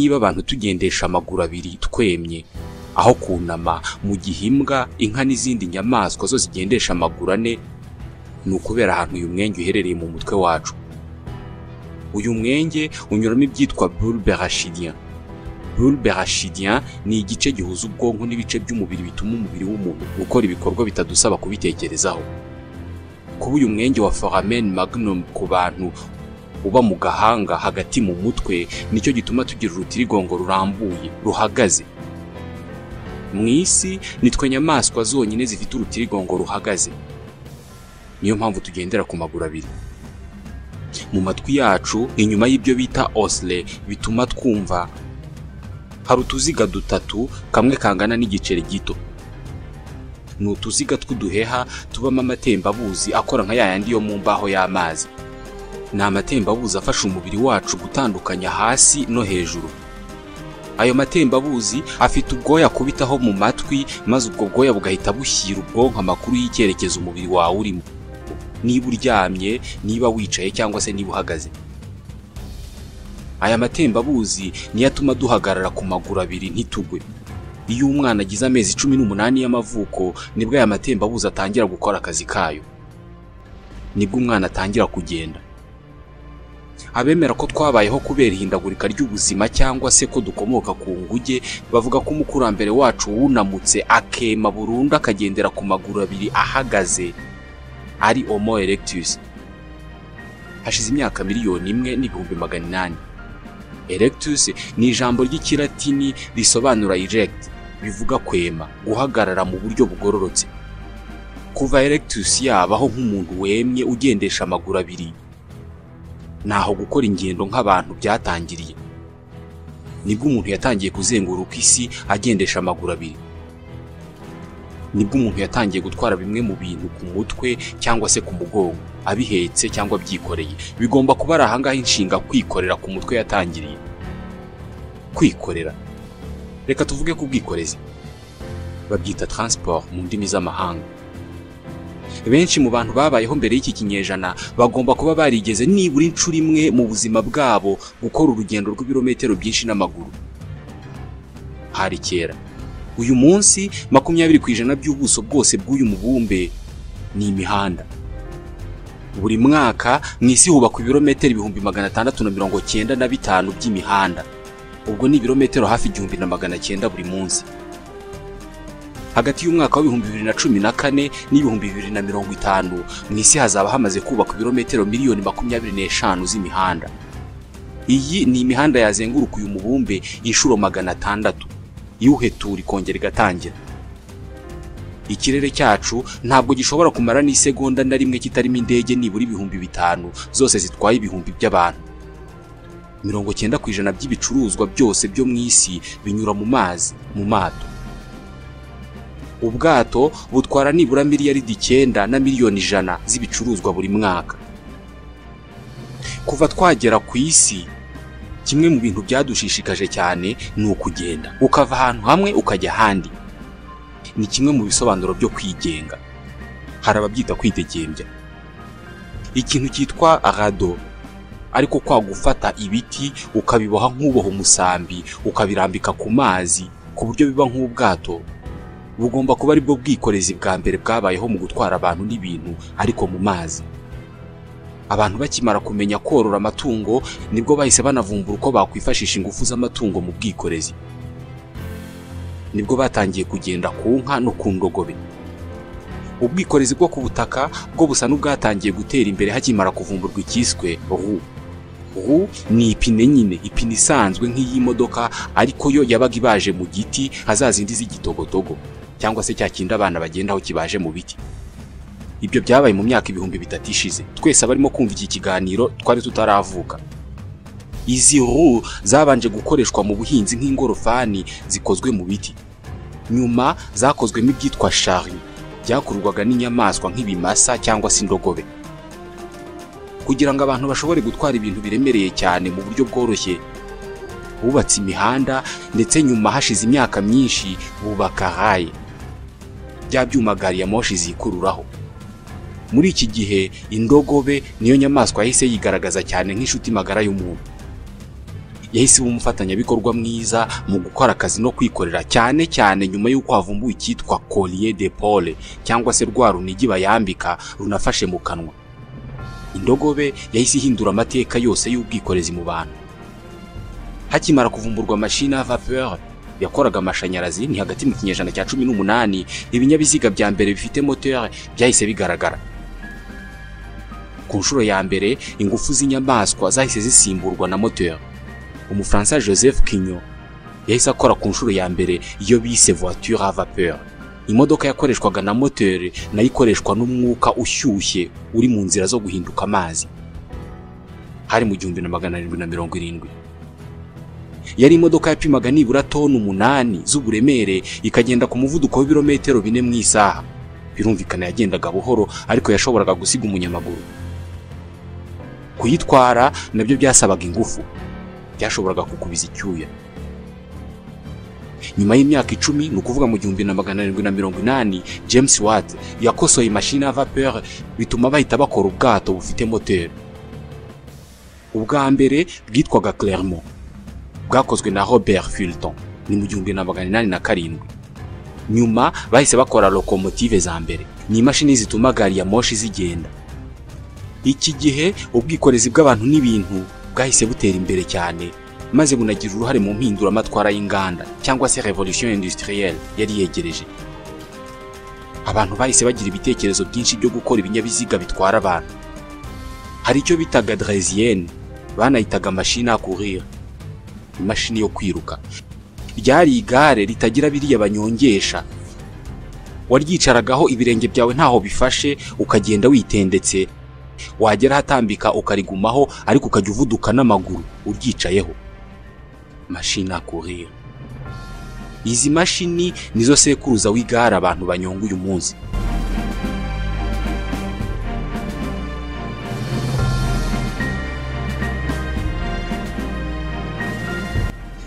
Niba abantu tugendesha amaguru abiri twemye aho kunama, mu gihe imbwa, inka n'izindi nyamaswa zo zigendesha amaguru ane, ni ukubera ahantu uyu mwenge uherereye mu mutwe wacu. Uyu mwenge unyuramo ibyitwa bulbe rachidien. Bulbe rachidien ni igice gihuza ubwonko n'ibice by'umubiri bituma umubiri w'umuntu gukora ibikorwa bitadusaba kubitekerezaho. Kuba uyu mwenge wa foramen magnum ku bantu uba mu gahanga hagati mu mutwe, nicyo gituma tugira urutirigongo rurambuye ruhagaze. Mu isi nitwe nyamaswa zonyine zifite urutirigongo ruhagaze, niyo mpamvu tugendera ku maguru abiri. Mu matwi yacu inyuma y'ibyo bita osle bituma twumva, hari utuziga dutatu, kamwe kangana n'igiceri gito. Ni utuziga tw'uduheha tubamo amatembabuzi akora nka yayandi yo mu mbaho y'amazi. Ni amatembabuzi afasha umubiri wacu gutandukanya hasi no hejuru. Ayo matembabuzi afite ubwoya akubitaho mu matwi, maze ubwo bwoya bugahita bushyira ubwonko amakuru y'icyerekezo umubiri wawe urimo, niba uryamye, niba wicaye cyangwa se niba uhagaze. Aya matembabuzi niyo atuma duhagarara ku maguru abiri ntitugwe. Iyo umwana agize amezi 18 y'amavuko, nibwo aya matembabuzi atangira gukora akazi kayo, nibwo umwana atangira kugenda. Abemera ko twabayeho kubera ihindagurika ry'ubuzima cyangwa se ko dukomoka ku nguge, bavuga ko umukurambere wacu wunamutse akema burundu akagendera ku maguru abiri ahagaze ari Homo erectus. Hashize imyaka 1,800,000. Erectus ni ijambo ry'ikilatini risobanura erect, bivuga kwema, guhagarara mu buryo bugororotse. Kuva erectus yabaho nk'umuntu wemye ugendesha amaguru abiri, naho gukora ingendo nk'abantu byatangiriye. Nibwo umuntu yatangiye kuzenguruka isi agendesha amaguru abiri. Nibwo umuntu yatangiye gutwara bimwe mu bintu ku mutwe cyangwa se ku mugongo, abihetse cyangwa abyikoreye. Bigomba kuba ari ahangaha inshinga kwikorera ku mutwe yatangiriye. Kwikorera, reka tuvuge ku bwikorezi, babyita transport mu ndimi z'amahanga. Benshi mu bantu babayeho mbere y'iki kinyejana bagomba kuba barigeze nibura inshuro imwe mu buzima bwabo gukora urugendo rw'ibirometero byinshi n'amaguru. Hari kera. Uyu munsi 20% by'ubuso bwose bw'uyu mubumbe ni imihanda. Buri mwaka mu isi hubakwa ibirometero 695,000 by'imihanda. Ubwo ni ibirometero hafi 1900 buri munsi. Hagati y'umwaka wa 2014 n'ibihumbi 2050 mu isi hazaba hamaze kubakwa ibirometero 25 miliyoni z'imihanda. Iyi ni imihanda yazenguruka uyu mubumbe inshuro 600, iwuhetura ikongera igatangira. Ikirere cyacu ntabwo gishobora kumara n'isegonda na rimwe kitarimo indege nibura 5000 zose zitwaye ibihumbi by'abantu. 90% by'ibicuruzwa byose byo mu isi binyura mu mazi, mu mato. Ubwato butwara nibura 9 miliyari na 100 miliyoni z'ibicuruzwa buri mwaka. Kuva twagera ku isi, kimwe mu bintu byadushishikaje cyane ni ukugenda, ukava ahantu hamwe ukajya ahandi. Ni kimwe mu bisobanuro byo kwigenga, hari ababyita kwitegembya. Ikintu cyitwa radeau, ariko kwa gufata ibiti ukabiboha nk'uboha umusambi, ukabirambika ku mazi ku buryo biba nk'ubwato, bugomba kuba aribwo bwikorezi bwa mbere bwabayeho mu gutwara abantu n'ibintu ariko mu mazi. Abantu bakimara kumenya korora amatungo, nibwo bahise banavumbura uko bakwifashisha ingufu z'amatungo mu bwikorezi. Nibwo batangiye kugenda ku nka no ku ndogobe. Ubwikorezi bwo ku butaka bwo busa n'ubwatangiye gutera imbere hakimara kuvumburwa icyiswe roue. Roue ni ipine nyine, ipine isanzwe nk'iy'imodoka, ariko yo yabaga ibaje mu giti nka za zindi z'igitogotogo cyangwa se cya kindi abana bagendaho kibaje mu biti. Ibyo byabaye mu myaka 3000 ishize. Twese abarimo kumva iki kiganiro twari tutaravuka. Izi roue zabanje gukoreshwa mu buhinzi nk'ingorofani zikozwe mu biti. Nyuma zakozwemo ibyitwa chariot, byakururwaga n'inyamaswa nk'ibimasa cyangwa se indogobe. Kugira ngo abantu bashobore gutwara ibintu biremereye cyane mu buryo bworoshye, bubatse imihanda, ndetse nyuma hashize imyaka myinshi bubaka rail, bya byuma gari ya moshi zikururaho. Muri iki gihe indogobe niyo nyamaswa yahise yigaragaza cyane nk'inshuti magara y'umuntu. yahise iba umufatanyabikorwa mwiza mu gukora akazi no kwikorera, cyane cyane nyuma y'uko havumbuwe icyitwa collier d'épaule cyangwa se rwa runigi bayambika runafashe mu kanwa. Indogobe yahise ihindura amateka yose y'ubwikorezi mu bantu. Hakimara kuvumburwa machine à vapeur yakoraga amashanyarazi, ni hagati mu kinyejana cya 18, ibinyabiziga bya mbere bifite moteur byahise bigaragara. Ku nshuro ya mbere ingufu z'inyamaswa zahise zisimburwa na moteur. Umufaransa Joseph Cugnot yahise akora ku nshuro ya mbere iyo bise voiture à vapeur. Imodoka yakoreshwaga na moteur nayo ikoreshwa n'umwuka ushyushye uri mu nzira zo guhinduka amazi. Hari mu 1770. Yari imodoka yapimaga nibura toni 8 z'uburemere, ikagenda ku muvuduko w'ibirometero 4 mu isaha. Birumvikana yagendaga buhoro, ariko yashoboraga gusiga umunyamaguru. Kuyitwara nabyo byasabaga ingufu, byashoboraga kukubiza icyuya. Nyuma y'imyaka 10, ni ukuvuga mu 1780, James Watt yakosoye machine à vapeur, bituma bahita bakora ubwato bufite moteur. Ubwa mbere bwitwaga Clermont, bwakozwe na Robert Fulton, ni mu 1807. Nyuma bahise bakora locomotive za mbere, ni imashini zituma gari ya moshi zigenda. Iki gihe ubwikorezi bw'abantu n'ibintu bwahise butera imbere cyane, maze bunagira uruhare mu mpinduramatwara y'inganda cyangwa se revolution industrielle yari yegereje. Abantu bahise bagira ibitekerezo byinshi byo gukora ibinyabiziga bitwara abantu. Hari icyo bitaga draisienne, banayitaga machine à courir, imashini yo kwiruka. Ryari igare ritagira biriya banyongesha, waryicaragaho ibirenge byawe ntaho bifashe, ukagenda witendetse, wagera hatambika ukarigumaho, ariko ukajya uvuduka n'amaguru uryicayeho. Machine à courir. Izi mashini nizo sekuruza w'igare abantu banyonga uyu munsi.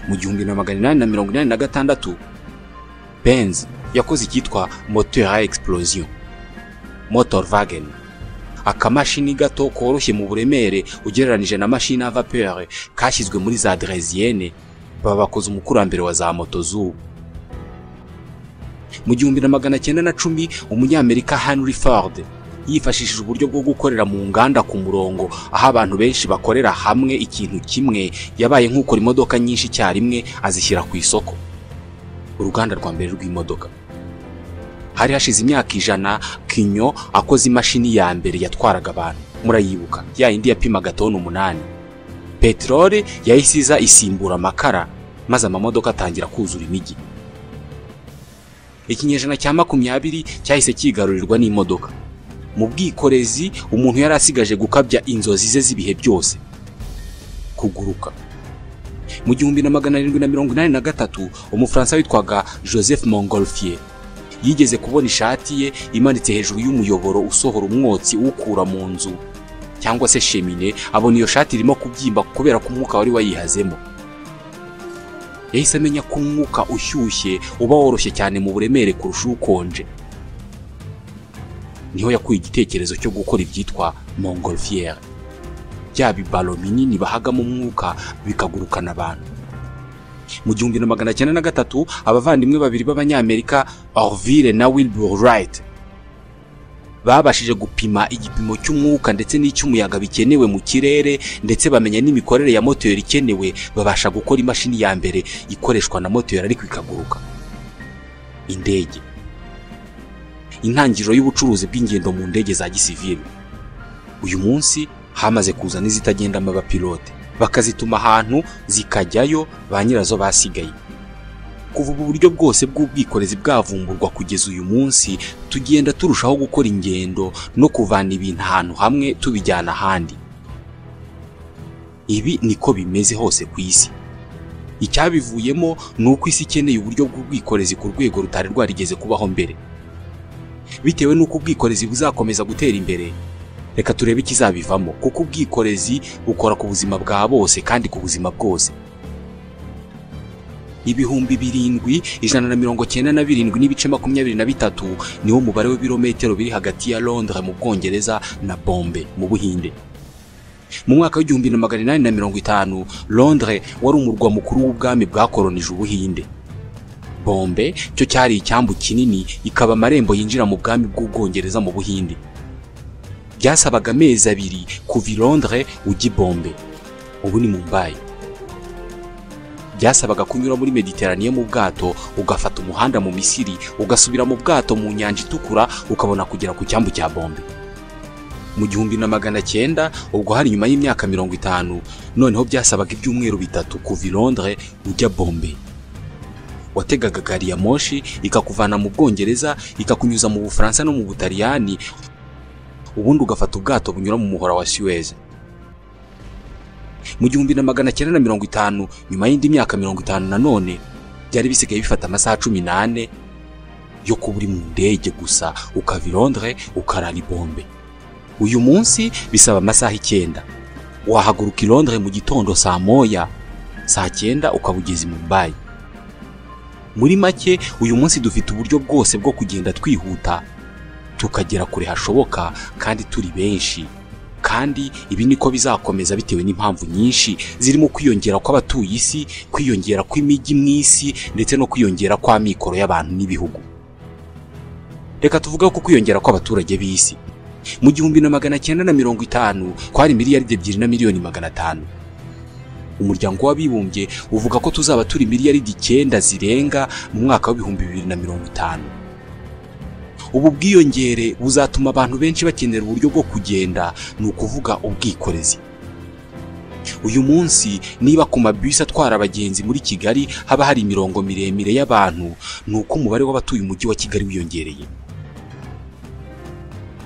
Mu 1886 Benz yakoze icyitwa moteur à explosion, Motorwagen, akamashini gato koroshye mu buremere ugereranije na machine à vapeur, kashyizwe muri za draisienne, baba bakoze umukurambere wa za moto z'ubu. Mu 1910 umunyamerika Henry Ford yifashishije uburyo bwo gukorera mu nganda ku murongo, aho abantu benshi bakorera hamwe ikintu kimwe, yabaye nk'ukora imodoka nyinshi icyarimwe azishyira ku isoko. Uruganda rwa mbere rw'imodoka. Hari hashize imyaka 100 Cugnot akoze imashini ya mbere yatwaraga abantu. Murayibuka ya indi yapimaga toni 8. Peteroli yahise iza isimbura amakara, maze amamodoka atangira kuzura imijyi. Ikinyejana cya 20 cyahise kigarurirwa n'imodoka. Mu bwikorezi umuntu yari asigaje gukabya inzozi ze z'ibihe byose, kuguruka. Mu 1783 umufaransa witwaga Joseph Montgolfier yigeze kubona ishati ye imanitse hejuru y'umuyoboro usohora umwotsi ukura mu nzu cyangwa se cheminée, abona iyo shati irimo kubyimba kubera ko umwuka wari wayihazemo. Yahise amenya ko umwuka ushyushye uba woroshye cyane mu buremere kurusha ukonje. Niho yakuye igitekerezo cyo gukora ibyitwa Montgolfier, bya bibalo binini bahagamo umwuka bikagurukana abantu. Mu 1903 abavandimwe babiri b'abanyamerika Orville na Wilbur Wright babashije gupima igipimo cy'umwuka ndetse n'icy'umuyaga bikenewe mu kirere, ndetse bamenya n'imikorere ya moteri ikenewe, babasha gukora imashini ya mbere ikoreshwa na moteri ariko ikaguruka, indege. Intangiriro y'ubucuruzi bw'ingendo mu ndege za gisivile. Uyu munsi hamaze kuza n'izitagendamo abapilote, bakazituma ahantu zikajyayo ba nyirazo basigaye. Kuva ubu buryo bwose bw'ubwikorezi bwavumburwa kugeza uyu munsi, tugenda turushaho gukora ingendo no kuvana ibintu ahantu hamwe tubijyana ahandi. Ibi niko bimeze hose ku isi. Icyabivuyemo ni uko isi ikeneye uburyo bw'ubwikorezi ku rwego rutari rwarigeze kubaho mbere. Bitewe n'uko ubwikorezi buzakomeza gutera imbere, reka turebe ikizabivamo, kuko ubwikorezi bukora ku buzima bwa bose kandi ku buzima bwose. 7197.23 niwo mubare w'ibirometero biri hagati ya Londres mu Bwongereza na Bombay mu Buhinde. Mu mwaka w'1850 Londres wari umurwa mukuru w'ubwami bwakoronije Ubuhinde. Bombay cyo cyari icyambu kinini, ikaba amarembo yinjira mu bwami bw'Ubwongereza mu Buhinde. Byasabaga amezi 2 kuva i Londres ujya i Bombay, ubu ni Mumbai. Byasabaga kunyura muri Mediterane mu bwato, ugafata umuhanda mu Misiri, ugasubira mu bwato mu nyanja itukura, ukabona kugera ku cyambu cya Bombay. Mu 1900, ubwo hari nyuma y'imyaka 50, noneho byasabaga ibyumweru 3 kuva i Londres ujya Bombay. Wategaga gari ya moshi ikakuvana mu Bwongereza, ikakunyuza mu Bufaransa no mu Butaliyani, ubundi ugafata ubwato bunyura mu muhora wa Suez. Mu 1950, nyuma y'indi myaka 50 nanone, byari bisigaye bifata amasaha 14 yo kuba uri mu ndege gusa, ukava i Londres ukarara i Bombay. Uyu munsi bisaba amasaha 9. Wahaguruka i Londres mu gitondo saa 1, saa 9 ukaba ugeze i Mumbai. Muri make uyu munsi dufite uburyo bwose bwo kugenda twihuta, tukagera kure hashoboka kandi turi benshi. Kandi ibi niko bizakomeza bitewe n'impamvu nyinshi zirimo kwiyongera kw'abatuye isi, kwiyongera kw'imijyi mu isi, ndetse no kwiyongera kw'amikoro y'abantu n'ibihugu. Reka tuvuge ko kwiyongera kw'abaturage b'isi mu 1950 kwari miliyari 2 na miliyoni 500. Umuryango w'abibumbye uvuga ko tuzaba turi miliyari 9 zirenga mu mwaka wa 2050. Ubu bwiyongere buzatuma abantu benshi bakenera uburyo bwo kugenda, ni ukuvuga ubwikorezi. Uyu munsi niba ku mabisi atwara abagenzi muri Kigali haba hari imirongo miremire y'abantu, ni uko umubare w'abatuye umujyi wa Kigali wiyongereye.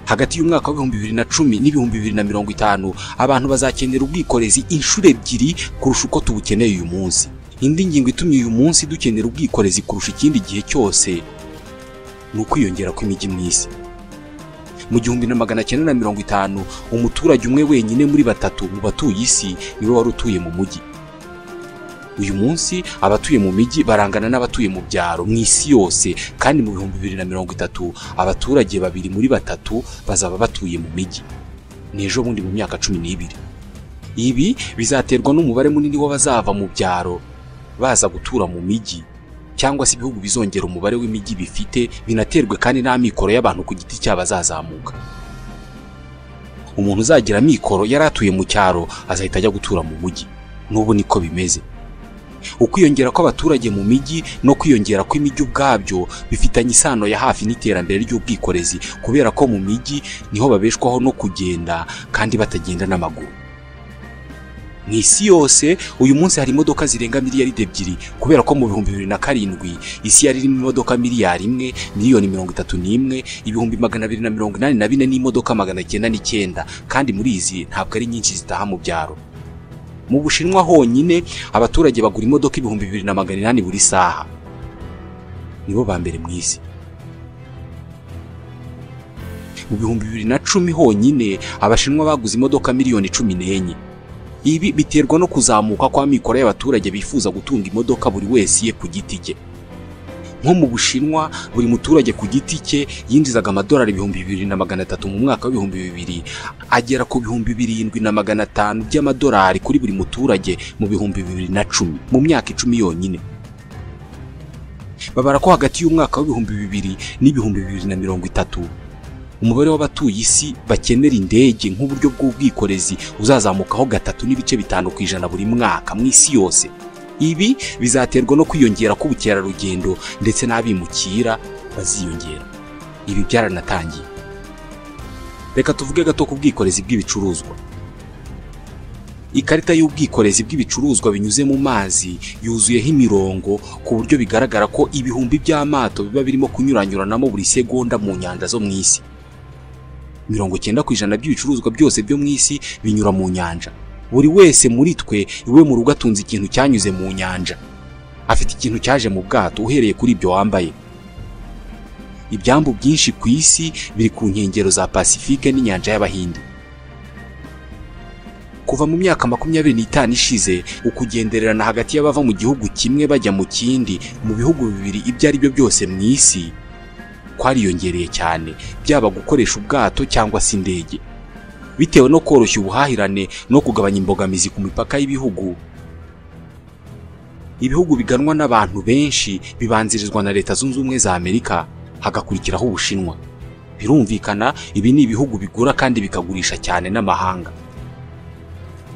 Hagati y'umwaka wa 2010 n'ibihumbi 2050 abantu bazakenera ubwikorezi inshuro 2 kurusha uko tubukeneye uyu munsi. Indi ngingo itumye uyu munsi dukenera ubwikorezi kurusha ikindi gihe cyose ni ukwiyongera kw'imijyi mu isi. Mu 1950 umuturage umwe wenyine muri 3 mu batuye isi niwe wari utuye mu mujyi. Uyu munsi abatuye mu mijyi barangana n'abatuye mu byaro mu isi yose, kandi mu 2030 abaturage 2 muri 3 bazaba batuye mu mijyi. Ni ejo bundi mu myaka 12. Ibi bizaterwa n'umubare munini w'abazava mu byaro baza gutura mu mijyi, cyangwa se ibihugu bizongera umubare w'imijyi bifite, binaterwe kandi n'amikoro y'abantu ku giti cyabo azazamuka. Umuntu uzagira amikoro yari atuye mu cyaro azahita ajya gutura mu mujyi. N'ubu niko bimeze. Ukwiyongera kw'abaturage mu mijyi no kwiyongera kw'imijyi ubwabyo bifitanye isano ya hafi n'iterambere ry'ubwikorezi, kubera ko mu mijyi niho babeshwaho no kugenda kandi batagenda n'amaguru. Mu isi yose uyu munsi hari imodoka zirenga miliyari 2, kubera ko mu 2007 isi yari irimo imodoka miliyari 1 miliyoni 31 ibihumbi 284 n'imodoka 909, kandi muri izi ntabwo ari nyinshi zitaha mu byaro. Mu Bushinwa honyine abaturage bagura imodoka 2800 buri saha. Nibo ba mbere mu isi. Mu 2010 honyine Abashinwa baguze imodoka miliyoni 14. Ibi biterwa no kuzamuka kwa mikoro y'abaturage bifuza gutunga imodoka buri wese ye ku giti cye. Nko mu Bushinwa buri muturage ku giti cye yinjizaga amadolari 2300 mu mwaka wa 2000 agera ku 7500 by'amadolari kuri buri muturage mu 2010, mu myaka 10 yonyine. Babara ko hagati y'umwaka wa 2000 n'ibihumbi 2030 umubare w'abatuye isi bakenera indege nk'uburyo bw'ubwikorezi uzazamukaho 3.5% buri mwaka mu isi yose. Ibi bizaterwa no kwiyongera k'ubukerarugendo ndetse n'abimukira baziyongera. Ibi byaranatangiye. Reka tuvuge gato ku bwikorezi bw'ibicuruzwa. Ikarita y'ubwikorezi bw'ibicuruzwa binyuze mu mazi yuzuyeho imirongo ku buryo bigaragara ko ibihumbi by'amato biba birimo kunyuranyuranamo buri segonda mu nyanja zo mu isi. 90% by'ibicuruzwa byose byo mu isi binyura mu nyanja. Buri wese muri twe iwe mu rugo atunze ikintu cyanyuze mu nyanja. Afite ikintu cyaje mu bwato uhereye kuri ibyo wambaye. Ibyambu byinshi ku isi biri ku nkengero za Pacifique n'inyanja y'Abahinde. Kuva mu myaka 25 ishize, ukugendererana hagati y'abava mu gihugu kimwe bajya mu kindi mu bihugu bibiri ibyo ari byo byose mu isi kwariyongereye cyane, byaba gukoresha ubwato cyangwa se indege. Bitewe no koroshya ubuhahirane no kugabanya imbogamizi ku mipaka y'ibihugu, ibihugu biganwa n'abantu benshi bibanzirizwa na Leta Zunze Ubumwe za Amerika, hagakurikiraho Ubushinwa. Birumvikana, ibi ni ibihugu bigura kandi bikagurisha cyane n'amahanga.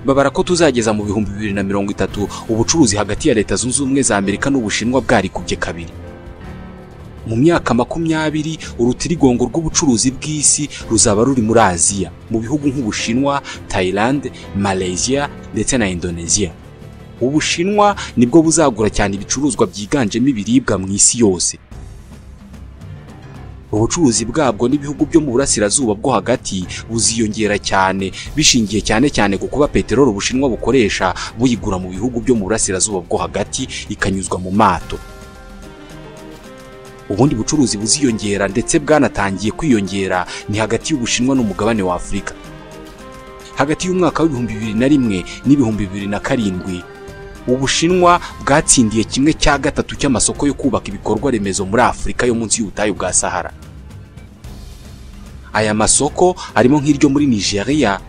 Babara ko tuzageza mu 2030 ubucuruzi hagati ya Leta Zunze Ubumwe za Amerika n'Ubushinwa bwarikubye kabiri. Mu myaka 20 urutirigongo rw'ubucuruzi bw'isi ruzaba ruri muri Aziya, mu bihugu nk'Ubushinwa, Thailand, Malaysia ndetse na Indonesia. Ubushinwa nibwo buzagura cyane ibicuruzwa byiganjemo ibiribwa mu isi yose. Ubucuruzi bwabwo n'ibihugu byo mu burasirazuba bwo hagati buziyongera cyane, bishingiye cyane cyane ku kuba peteroli Ubushinwa bukoresha buyigura mu bihugu byo mu burasirazuba bwo hagati ikanyuzwa mu mato. Ubundi bucuruzi buziyongera ndetse bwanatangiye kwiyongera ni hagati y'Ubushinwa n'umugabane wa Afurika. Hagati y'umwaka wa 2001 n'ibihumbi 2007 Ubushinwa bwatsindiye 1/3 cy'amasoko yo kubaka ibikorwa remezo muri Afurika yo munsi y'ubutayu bwa Sahara. Aya masoko arimo nk'iryo muri Nigeria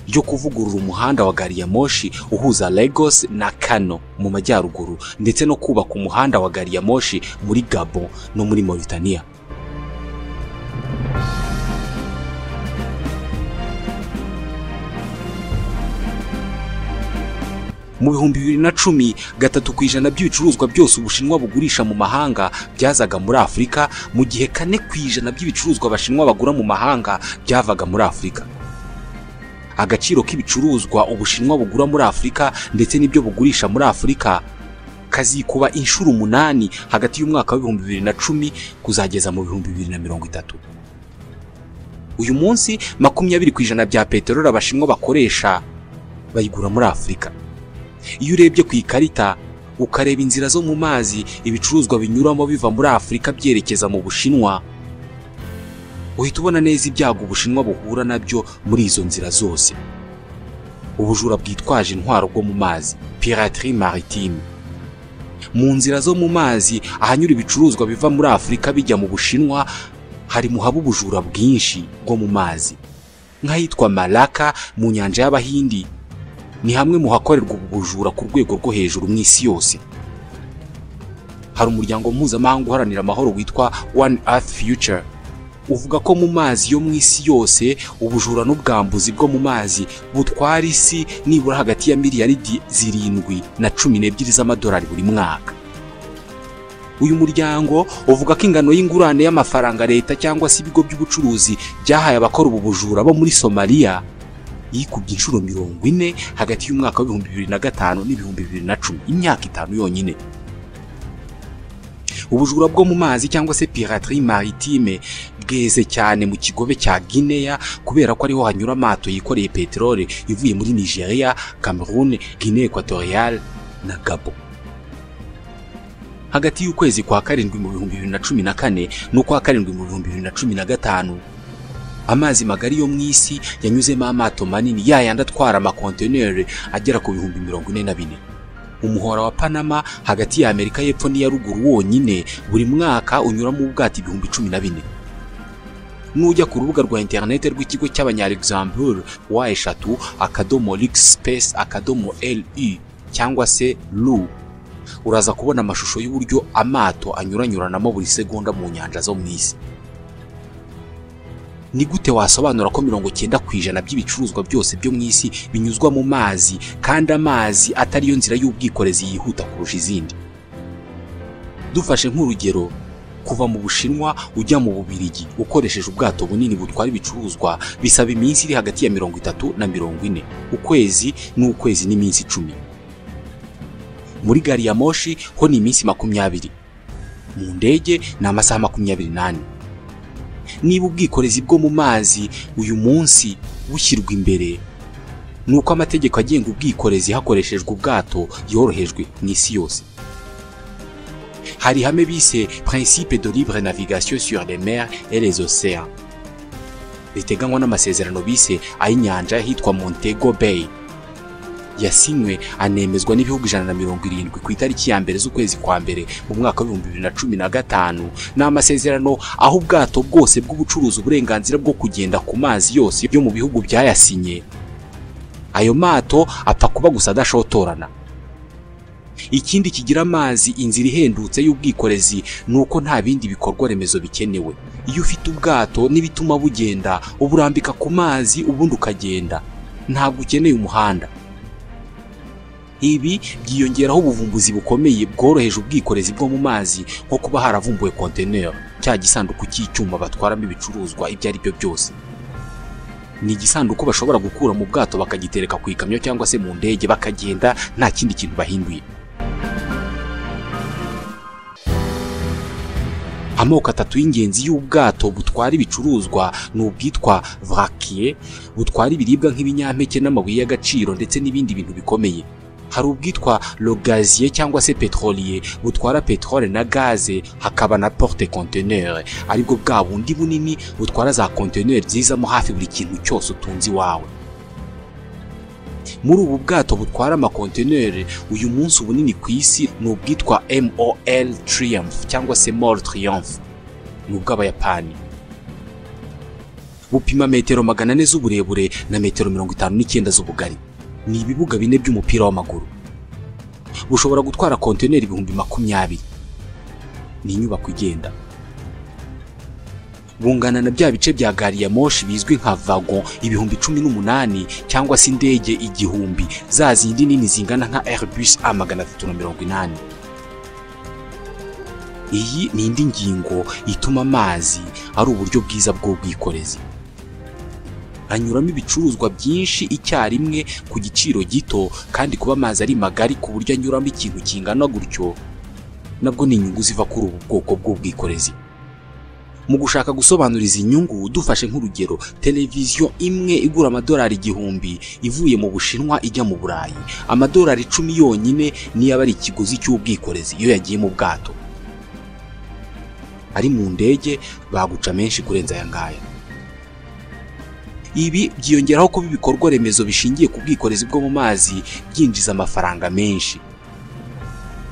ryo kuvugurura umuhanda wa gari ya moshi uhuza Lagos na Kano mu majyaruguru, ndetse no kubaka umuhanda wa gari ya moshi muri Gabon no muri Mauritania. Mu 2010, 3% by'ibicuruzwa byose Ubushinwa bugurisha mu mahanga byazaga muri Afurika, mu gihe 4% by'ibicuruzwa Abashinwa bagura mu mahanga byavaga muri Afurika. Agaciro k'ibicuruzwa Ubushinwa bugura muri Afurika ndetse n'ibyo bugurisha muri Afurika kazikuba inshuro 8 hagati y'umwaka wa 2010 kuzageza mu 2030. Uyu munsi 20% bya peteroli Abashinwa bakoresha bayigura muri Afurika. Iyo urebye ku ikarita ukareba inzira zo mu mazi ibicuruzwa binyuramo biva muri Afurika byerekeza mu Bushinwa, uhita ubona neza ibyago Ubushinwa buhura nabyo muri izo nzira zose. Ubujura bwitwaje intwaro bwo mu mazi, piraterie maritime. Mu nzira zo mu mazi ahanyura ibicuruzwa biva muri Afurika bijya mu Bushinwa hari muhaba ubujura bwinshi bwo mu mazi, nk'ahitwa Malaka mu nyanja y'Abahindi. Ni hamwe mu hakorerwa ubujura ku rwego rwo hejuru mu isi yose. Hari umuryango mpuzamahanga uharanira amahoro witwa One Earth Future, uvuga ko mu mazi yo mu isi yose ubujura n'ubwambuzi bwo mu mazi butwara isi nibura hagati ya miliyaridi 7 na 12 z'amadolari buri mwaka. Uyu muryango uvuga ko ingano y'ingurane y'amafaranga leta cyangwa se ibigo by'ubucuruzi byahaye abakora ubu bujura bo muri Somalia yikubye inshuro 40 hagati y'umwaka wa 2005 n'ibihumbi 2010, imyaka 5 yonyine. Ubujura bwo mu mazi cyangwa se piraterie maritime bweze cyane mu kigobe cya Guinea, kubera ko ariho hanyura amato yikoreye peteroli ivuye muri Nigeria, Cameroon, Guinea Equatoriale na Gabon. Hagati y'ukwezi kwa karindwi mu 2014 n'ukwa karindwi mu 2015, amazi magari yo mu isi yanyuzemo amato manini yayandi atwara amakonteneri agera ku 44,000. Umuhora wa Panama hagati ya Amerika y'Epfo n'iya ruguru wonyine buri mwaka unyuramo ubwato 14,000. Nujya ku rubuga rwa internet rw'ikigo cy'abanya-Luxembourg w3.luxspace.lu cyangwa se LU, uraza kubona amashusho y'uburyo amato anyuranyuranamo buri segonda mu nyanja zo mu isi. Ni gute wasobanura ko 90% by'ibicuruzwa byose byo mu isi binyuzwa mu mazi, kandi amazi atari yo nzira y'ubwikorezi yihuta kurusha izindi? Dufashe nk'urugero, kuva mu Bushinwa ujya mu Bubiligi ukoresheje ubwato bunini butwara ibicuruzwa bisaba iminsi iri hagati ya 30 na 40, ukwezi n'ukwezi n'iminsi 10. Muri gari ya moshi ho ni iminsi 20, mu ndege ni amasaha 24. Niba ubwikorezi bwo mu mazi uyu munsi bushyirwa imbere, nuko amategeko agenga ubwikorezi hakoreshejwe ubwato yorohejwe mu isi yose. Hari ihame bise principe de libre navigation sur les mers et les océans, riteganywa n'amasezerano bise ay'inyanja hitwa Montego Bay. Yasinywe anemezwa n'ibihugu 170 ku itariki ya 1 z'ukwezi kwa mbere mu mwaka wa 2015. Ni amasezerano aho ubwato bwose bw'ubucuruzi uburenganzira bwo kugenda ku mazi yose yo mu bihugu byayasinye. Ayo mato apfa kuba gusa adashotorana. Ikindi kigira amazi inzira ihendutse y'ubwikorezi ni uko nta bindi bikorwa remezo bikenewe. Iyo ufite ubwato n'ibituma bugenda, uburambika ku mazi ubundi ukagenda, ntabwo ukeneye umuhanda. Ibi byiyongeraho ubuvumbuzi bukomeye bworoheje ubwikorezi bwo mu mazi, nko kuba haravumbuwe container, cya gisanduku cy'icyuma batwaramo ibicuruzwa ibyo ari byo byose. Ni igisanduku bashobora gukura mu bwato bakagitereka ku ikamyo cyangwa se mu ndege bakagenda nta kindi kintu bahinduye. Amoko atatu y'ingenzi y'ubwato butwara ibicuruzwa ni ubwitwa vraquier, butwara ibiribwa nk'ibinyampeke n'amabuye y'agaciro ndetse n'ibindi bintu bikomeye. Hari ubwitwa le gazier cyangwa se pétrolier, butwara petrole na gaze, hakaba na porte conteneur, aribwo bwa bundi bunini butwara za conteneur zizamo hafi buri kintu cyose utunze iwawe. Muri ubu bwato butwara amakonteneri, uyu munsi ubunini ku isi ni ubwitwa MOL Triumph cyangwa se MOL Triumph, ni ubw'Abayapani. Bupima metero 400 z'uburebure na metero 59 z'ubugari. Ni ibibuga bine by'umupira w'amaguru. Bushobora gutwara konteneri 20,000. Ni inyubako igenda. Bungana na bya bice bya gari ya moshi bizwi nka wagon 18,000 cyangwa se indege 1000 za zindi nini zingana nka Airbus A380. Iyi ni indi ngingo ituma amazi ari uburyo bwiza bw'ubwikorezi. Anyuramo ibicuruzwa byinshi icyarimwe ku giciro gito, kandi kuba amazi ari magari ku buryo anyuramo ikintu kingana gutyo nabwo ni inyungu ziva kuri ubu bwoko bw'ubwikorezi. Mu gushaka gusobanura izi nyungu, dufashe nk'urugero televiziyo imwe igura amadolari 1000 ivuye mu Bushinwa ijya mu Burayi, amadolari 10 yonyine niyo aba ari ikiguzi cy'ubwikorezi iyo yagiye mu bwato. Ari mu ndege baguca menshi kurenza aya ngaya. Ibi byiyongeraho kuba ibikorwa remezo bishingiye ku bwikorezi bwo mu mazi byinjiza amafaranga menshi.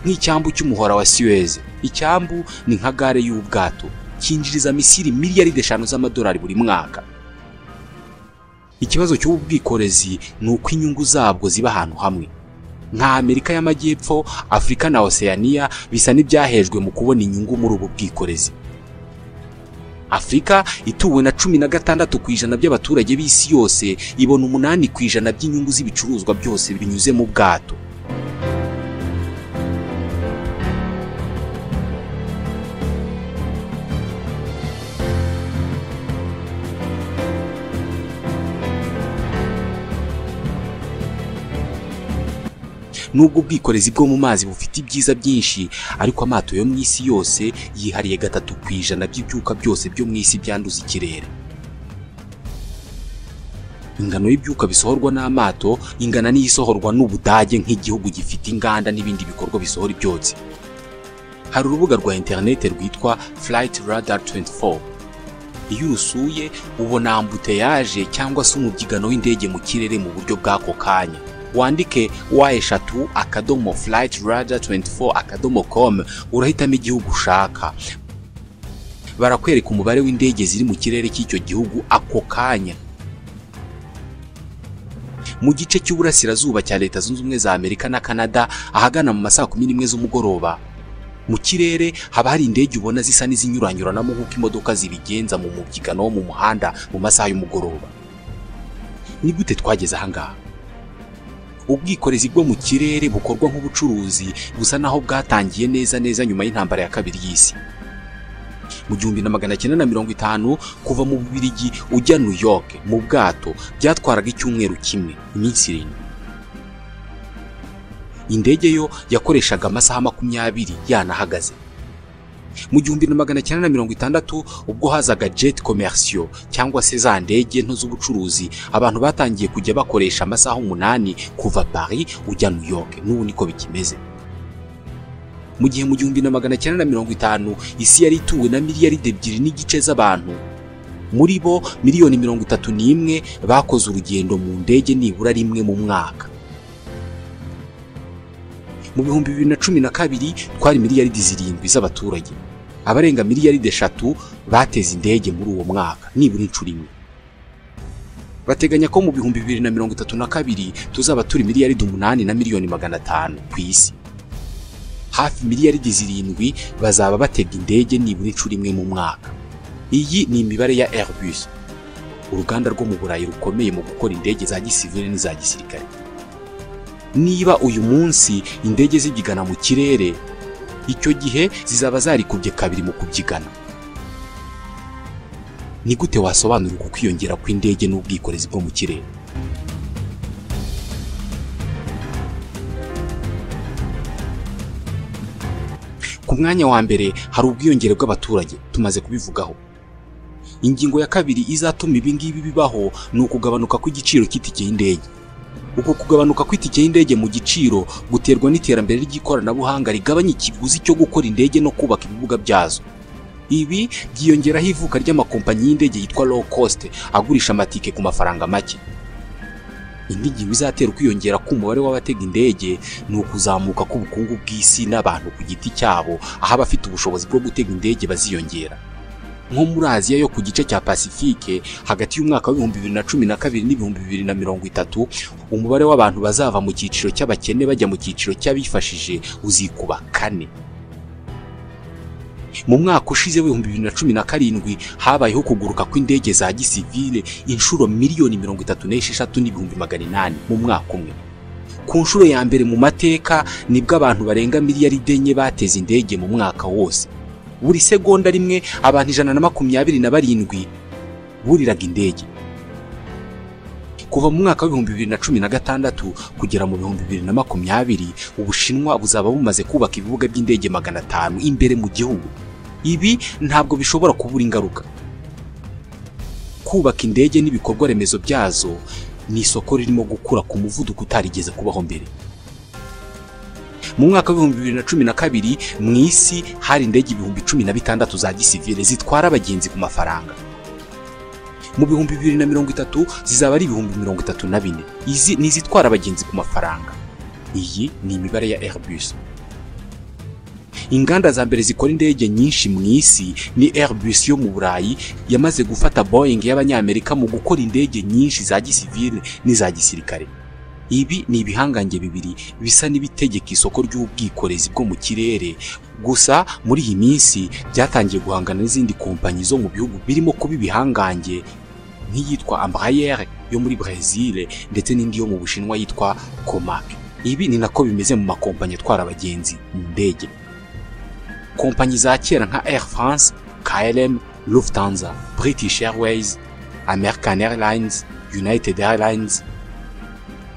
Nk'icyambu cy'umuhora wa Suez, icyambu ni nka gare y'ubwato, cyinjiriza Misiri miliyari 5 z'amadolari buri mwaka. Ikibazo cy'ubu bwikorezi ni uko inyungu zabwo ziba ahantu hamwe. Nka Amerika y'Amajyepfo, Afurika na Oceania bisa n'ibyahejwe mu kubona inyungu muri ubu bwikorezi. Afurika ituwe na 16% by'abaturage b'isi yose ibona 8% by'inyungu z'ibicuruzwa byose binyuze mu bwato. Nubwo ubwikorezi bwo mu mazi bufite ibyiza byinshi, ariko amato yo mu isi yose yihariye 3% by'ibyuka byose byo mu isi byanduza ikirere. Ingano y'ibyuka bisohorwa n'amato ingana n'iyisohorwa n'Ubudage nk'igihugu gifite inganda n'ibindi bikorwa bisohora ibyotsi. Hari urubuga rwa interineti rwitwa Flight Radar 24. Iyo urusuye ubona ambuteyage cyangwa se umubyigano w'indege mu kirere mu buryo bw'ako kanya. Wandike w3.flightradar24.com urahitamo igihugu ushaka. Barakwereka umubare w'indege ziri mu kirere cy'icyo gihugu ako kanya. Mu gice cy'uburasirazuba cya Leta Zunze Ubumwe za Amerika na Canada, ahagana mu masaha 11 z'umugoroba, mu kirere haba hari indege ubona zisa n'izinyuranyuranamo nk'uko imodoka zibigenza mu mubyigano wo mu muhanda mu masaha y'umugoroba. Ni gute twageze aha ngaha? Ubwikorezi bwo mu kirere bukorwa nk'ubucuruzi busa naho bwatangiye neza neza nyuma y'intambara ya kabiri y'isi. Mu 1950 kuva mu Bubiligi ujya New York mu bwato byatwaraga icyumweru kimwe, iminsi 7. Indege yo yakoreshaga amasaha 20 yanahagaze. Mu 1960 ubwo hazaga jet commercial cyangwa se za ndege nto z'ubucuruzi, abantu batangiye kujya bakoresha amasaha 8 kuva Paris ujya New York. N'ubu niko bikimeze. Mu gihe mu 1950 isi yari ituwe na miliyari 2.5 z'abantu, muri bo miliyoni 31 bakoze urugendo mu ndege nibura rimwe mu mwaka. Mu 2012 twari miliyaridi 7 z'abaturage. Abarenga miliyaridi 3 bateze indege muri uwo mwaka nibura inshuro imwe. Bateganya ko mu 2032 tuzaba turi miliyaridi 8 na miliyoni 500 ku isi. Hafi miliyaridi 7 bazaba batega indege nibura inshuro imwe mu mwaka. Iyi ni imibare ya Airbus, uruganda rwo mu Burayi rukomeye mu gukora indege za gisivile n'iza gisirikare. Niba uyu munsi indege zibyigana mu kirere, icyo gihe zizaba zarikubye kabiri mu kubyigana. Ni gute wasobanura uku kwiyongera kw'indege n'ubwikorezi bwo mu kirere? Ku mwanya wa mbere hari ubwiyongere bw'abaturage, tumaze kubivugaho. Ingingo ya kabiri izatuma ibi ngibi bibaho ni ukugabanuka kw'igiciro cy'itike y'indege. Uko kugabanuka kw'itike y'indege mu giciro guterwa n'iterambere ry'ikoranabuhanga rigabanya ikiguzi cyo gukora indege no kubaka ibibuga byazo. Ibi byiyongeraho ivuka ry'amakompanyi y'indege yitwa low cost agurisha amatike ku mafaranga make. Indi ngingo izatera kwiyongera k'umubare w'abatega indege ni ukuzamuka k'ubukungu bw'isi n'abantu ku giti cyabo, aho abafite ubushobozi bwo gutega indege baziyongera. Nko muri Aziya yo ku gice cya Pacifique hagati y'umwaka wa 2012 n'ibihumbi 2030, umubare w'abantu bazava mu cyiciro cy'abakene bajya mu cyiciro cy'abifashije uzikuba 4. Mu mwaka ushize 2017 habayeho kuguruka kw'indege za gisivile inshuro miliyoni 36,800 mu mwaka umwe. Ku nshuro ya mbere mu mateka nibwo abantu barenga miliyaridi 4 bateze indege mu mwaka wose. Buri segonda rimwe abantu 127 buriraga indege. Kuva mu mwaka wa 2016 kugera mu 2020, Ubushinwa buzaba bumaze kubaka ibibuga by'indege 500 imbere mu gihugu. Ibi ntabwo bishobora kubura ingaruka. Kubaka indege n'ibikorwa remezo byazo ni isoko ririmo gukura ku muvuduko utarigeze kubaho mbere. Mu mwaka wa 2012 mu isi hari indege 16,000 za gisivile zitwara abagenzi ku mafaranga. Mu 2030 zizaba ari 34,000. Izi ni izitwara abagenzi ku mafaranga. Iyi ni imibare ya Airbus. Inganda za mbere zikora indege nyinshi mu isi ni Airbus yo mu Burayi yamaze gufata Boeing y'Abanyamerika mu gukora indege nyinshi za gisivile n'iza gisirikare. Ibi ni ibihangange bibiri bisa n'ibitegeka isoko ry'ubwikorezi bwo mu kirere. Gusa muri iyi minsi byatangiye guhangana n'izindi kompanyi zo mu bihugu birimo kuba ibihangange nk'iyitwa Embraer yo muri Brazil ndetse n'indi yo mu Bushinwa yitwa Comac. Ibi ni nako bimeze mu makompanyi atwara abagenzi mu ndege. Kompanyi za kera nka Air France, KLM, Lufthansa, British Airways, American Airlines, United Airlines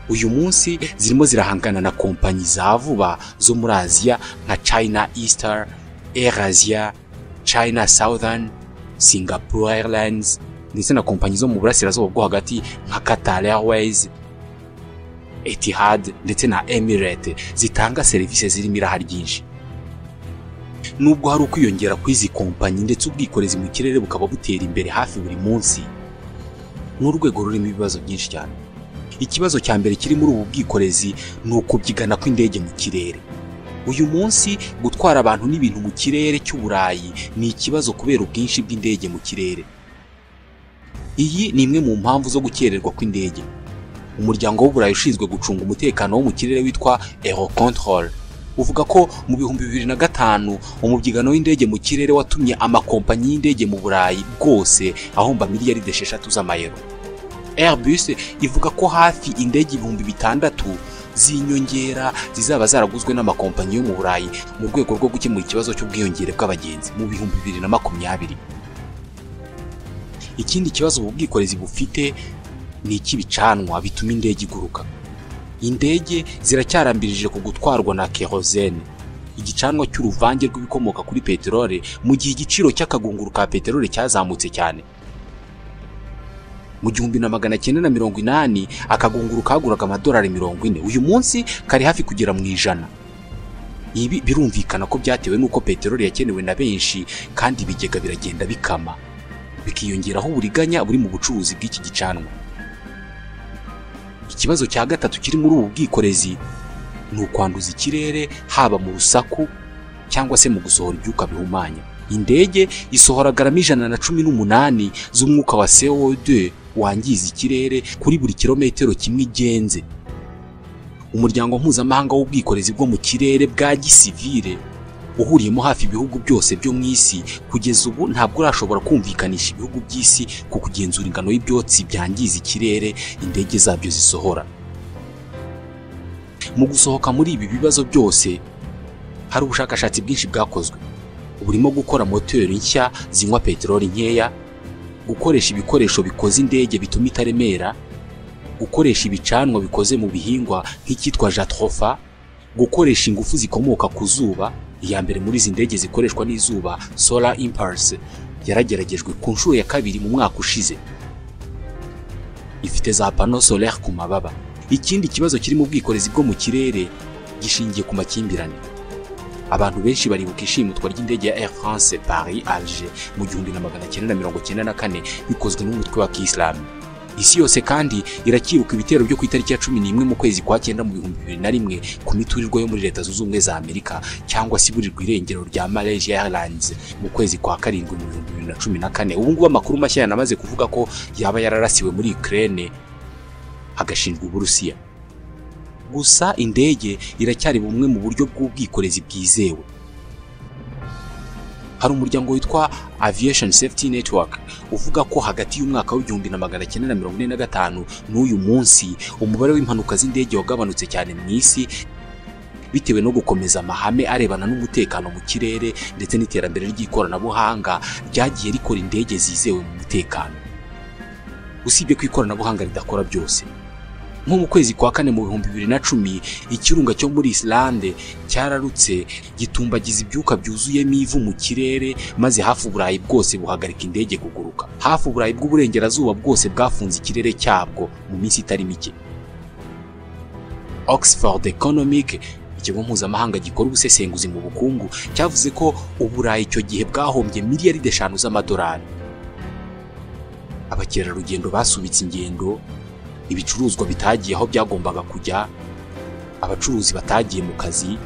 uyu munsi zirimo zirahangana na kompanyi za vuba zo muri Aziya nka China Eastern, Air Asia, China Southern, Singapore Airlines ndetse na kompanyi zo mu burasirazuba bwo hagati nka Qatar Airways, Etihad ndetse na Emirates zitanga serivisi zirimo iraha ryinshi. Nubwo hari ukwiyongera kw'izi kompanyi ndetse ubwikorezi mu kirere bukaba butera imbere hafi buri munsi, n'urwego rurimo ibibazo byinshi cyane. Ikibazo cya mbere kiri muri ubu bwikorezi ni ukubyigana kw'indege mu kirere. Uyu munsi gutwara abantu n'ibintu mu kirere cy'Uburayi ni ikibazo kubera ubwinshi bw'indege mu kirere. Iyi ni imwe mu mpamvu zo gukererwa kw'indege. Umuryango w'Uburayi ushinzwe gucunga umutekano wo mu kirere witwa Eurocontrol uvuga ko mu 2005 umubyigano w'indege mu kirere watumye amakompanyi y'indege mu Burayi bwose ahomba miliyaridi 6 z'amayero. Airbus ivuga ko hafi indege 6,000 z'inyongera zizaba zaraguzwe n'amakompanyi yo mu Burayi mu rwego rwo gukemura ikibazo cy'ubwiyongere bw'abagenzi mu 2020. Ikindi kibazo ubu bwikorezi bufite ni icy'ibicanwa bituma indege iguruka. Indege ziracyarambirije ku gutwarwa na kerosene, igicanwa cy'uruvange rw'ibikomoka kuri peteroli, mu gihe igiciro cy'akagunguru ka peteroli cyazamutse cyane. Mu 1980 akagunguru kaguraga amadolari 40, uyu munsi kari hafi kugera mu 100. Ibi birumvikana ko byatewe n'uko peteroli yakenewe na benshi kandi ibigega biragenda bikama, bikiyongeraho uburiganya buri mu bucuruzi bw'iki gicanwa. Ikibazo cya gatatu kiri muri ubu bwikorezi Ni ukwanduza ikirere haba mu rusaku cyangwa se mu gusohora ibyuka bihumanya. Indege isohora garama 118 z'umwuka wa CO2 wangiza ikirere kuri buri kilometero kimwe igenze. Umuryango mpuzamahanga w'ubwikorezi bwo mu kirere bwa gisivile uhuriyemo hafi ibihugu byose byo mu isi, kugeza ubu ntabwo urashobora kumvikanisha ibihugu by'isi ku kugenzura ingano y'ibyotsi byangiza ikirere indege zabyo zisohora. Mu gusohoka muri ibi bibazo byose hari ubushakashatsi bwinshi bwakozwe, burimo gukora moteri nshya zinywa peteroli nkeya, gukoresha ibikoresho bikoze indege bituma itaremera, gukoresha ibicanwa bikoze mu bihingwa nk'icyitwa jatropha, gukoresha ingufu zikomoka ku zuba. Iya mbere muri izi ndege zikoreshwa n'izuba, Solar Impulse, yarageragejwe ku nshuro ya kabiri mu mwaka ushize. Ifite za panneaux solaires ku mababa. Ikindi kibazo kiri mu bwikorezi bwo mu kirere gishingiye ku makimbirane. Abantu benshi baribuka ishimutwa ry'indege ya Air France Paris Alger mu 1994 bikozwe n'umutwe wa Kiyisilamu. Isi yose kandi irakibuka ibitero byo ku itariki ya 11 mu kwezi kwa 9 mu 2001 ku miturirwa yo muri Leta Zunze Ubumwe za Amerika, cyangwa se iburirwa irengero rya Malaysia Airlines mu kwezi kwa 7 mu 2014. Ubu ngubu amakuru mashya yanamaze kuvuga ko yaba yararasiwe muri Ukraine hagashinjwa Uburusiya. Gusa indege iracyari bumwe mu buryo bw'ubwikorezi bwizewe. Hari umuryango witwa Aviation Safety Network uvuga ko hagati y'umwaka w'1945 n'uyu munsi umubare w'impanuka z'indege wagabanutse cyane mu isi, bitewe no gukomeza amahame arebana n'umutekano mu kirere ndetse n'iterambere ry'ikoranabuhanga ryagiye rikora indege zizewe mu mutekano. Usibye ko ikoranabuhanga ridakora byose, nko mu kwezi kwa 4 mu 2010 ikirunga cyo muri Islande cyararutse gitumbagiza ibyuka byuzuyemo ivu mu kirere, maze hafi Uburayi bwose buhagarika indege kuguruka. Hafi Uburayi bw'uburengerazuba bwose bwafunze ikirere cyabwo mu minsi itari mike. Oxford Economic, ikigo mpuzamahanga gikora ubusesenguzi mu bukungu, cyavuze ko Uburayi icyo gihe bwahombye miliyaride 5 z'amadolari. Abakerarugendo basubitse ingendo, ibicuruzwa bitagiye aho byagombaga kujya, abacuruzi batagiye mu kazi,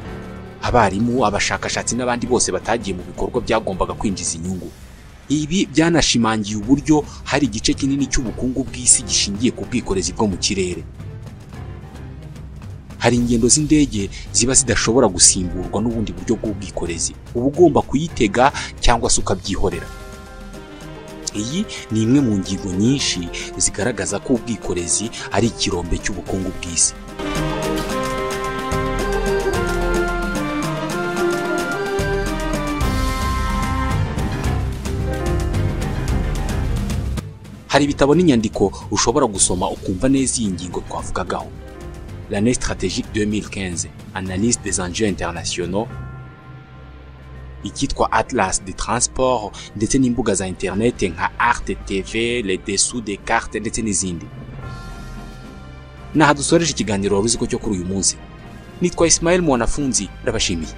abarimu, abashakashatsi n'abandi bose batagiye mu bikorwa byagombaga kwinjiza inyungu. Ibi byanashimangiye uburyo hari igice kinini cy'ubukungu bw'isi gishingiye ku bwikorezi bwo mu kirere. Hari ingendo z'indege ziba zidashobora gusimburwa n'ubundi buryo bw'ubwikorezi, uba ugomba kuyitega cyangwa se ukabyihorera. Iyi ni imwe mu ngingo nyinshi zigaragaza ko ubwikorezi ari ikirombe cy'ubukungu bw'isi. Hari ibitabo n'inyandiko ushobora gusoma ukumva neza iyi ngingo twavugagaho. L'année stratégique 2015, analyse des enjeux internationaux, icyitwa Atlas des Transports ndetse n'imbuga za internet nka Arte TV, les dessous des cartes ndetse n'izindi. Naha dusoreje ikiganiro wari uzi ko cyo kuri uyu munsi. Nitwa Ismail Mwanafunzi, ndabashimiye.